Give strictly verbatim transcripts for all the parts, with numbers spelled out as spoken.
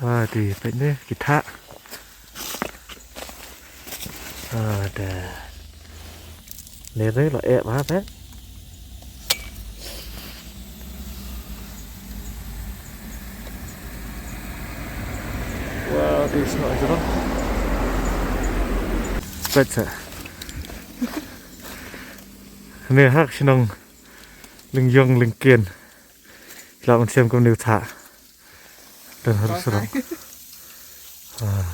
Ah, te peit ne ki thah. Ah, te. Ne re lo eh ba peit. Wow, te snoh jrong. Peit sa. Ne ha ka shnong Lyngiong Lyngkien. Ki la ban shem kumne u thah. Don harus orang. Ah.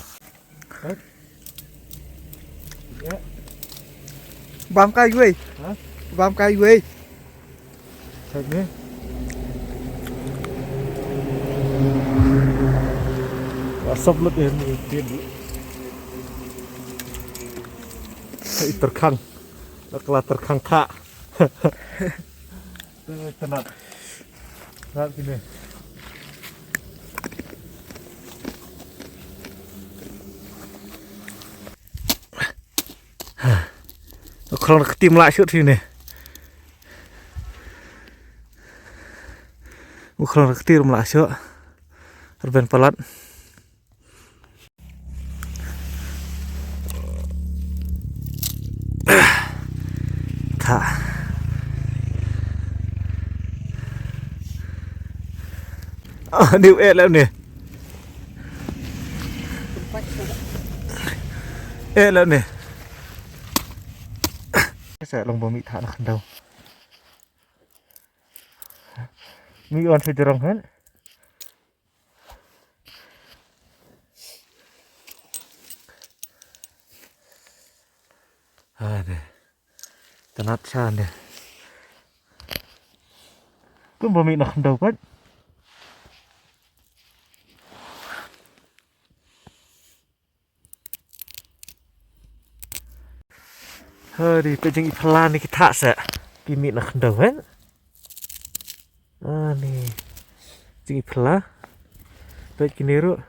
Bam kai wei. Ha? Bam kai wei. Thah ne. Wa sop lut eh ni, tin. Iterkhang. Nak la terkhang thah. Te, te nat. Nat kine. U khlong ka kti ym lah shuh shuh ne. U khlong ka kti ym lah shuh. Rben palat. Thah. Ah, ni u eh lem ni. Eh lem ni. Sa long ba mih thah na khyndew. Mih wan sha jrong hen. Ah, de. Te nat sa de. Kum ba mih na khyndew pat. Hadi, peit jingïphylla ne ki thah sa. Ki mih na khyndew, eh? Ah, ne. Jingïphylla. Peit kine ruh.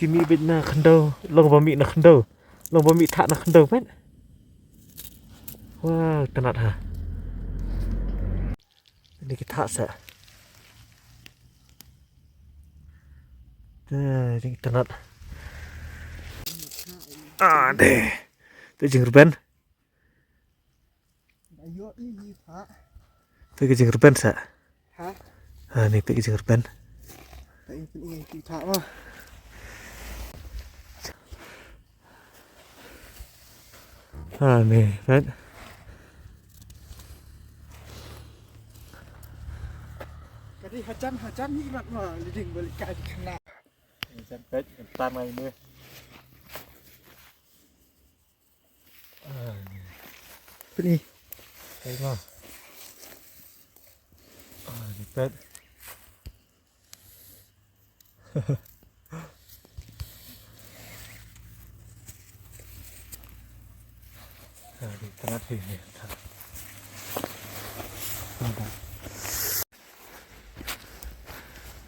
Ki mih beit na khyndew, long ba mih na khyndew. Long ba mih thah na khyndew, peit. Wow, te nat ha. Ni ki thah sa. Te, jingïtnat. Ah, de. Te jingrben. Te ki jingrben sa. Ha? Ah, ni te ki jingrben. Te ki thah ma. Ha, ni, peit. Ka dei hajan, hajan hi mat ma, leading balik ka di kena. Hajan peit, entar mai ni. Ha, ni. Peit ni. Peit ma. Ha, ni peit.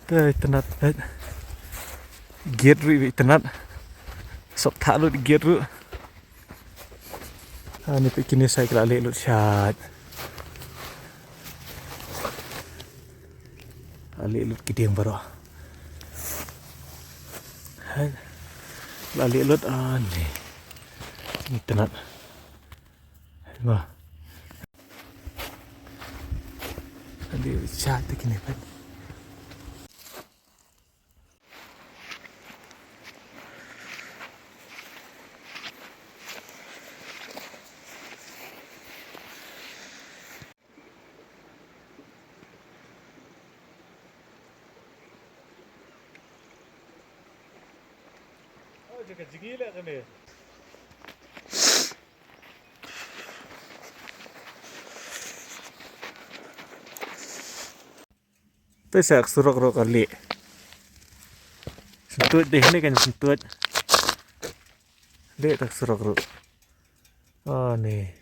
Te itynnad, peit. Gate ruh itynnad. Sop thah lut gate ruh. Ani peit kine sa ki la leh lut shait. La leh lut ki dieng baroh. Hai. La leh lut ani. Itynnad. Hai ma. La leh lut shait te kine peit. Oh, jaka jngi leh kane. Te sa ka surok ruh ka leh. Sngewthuh dei ne kan sngewthuh. Leh ta ka surok ruh. Oh, ne.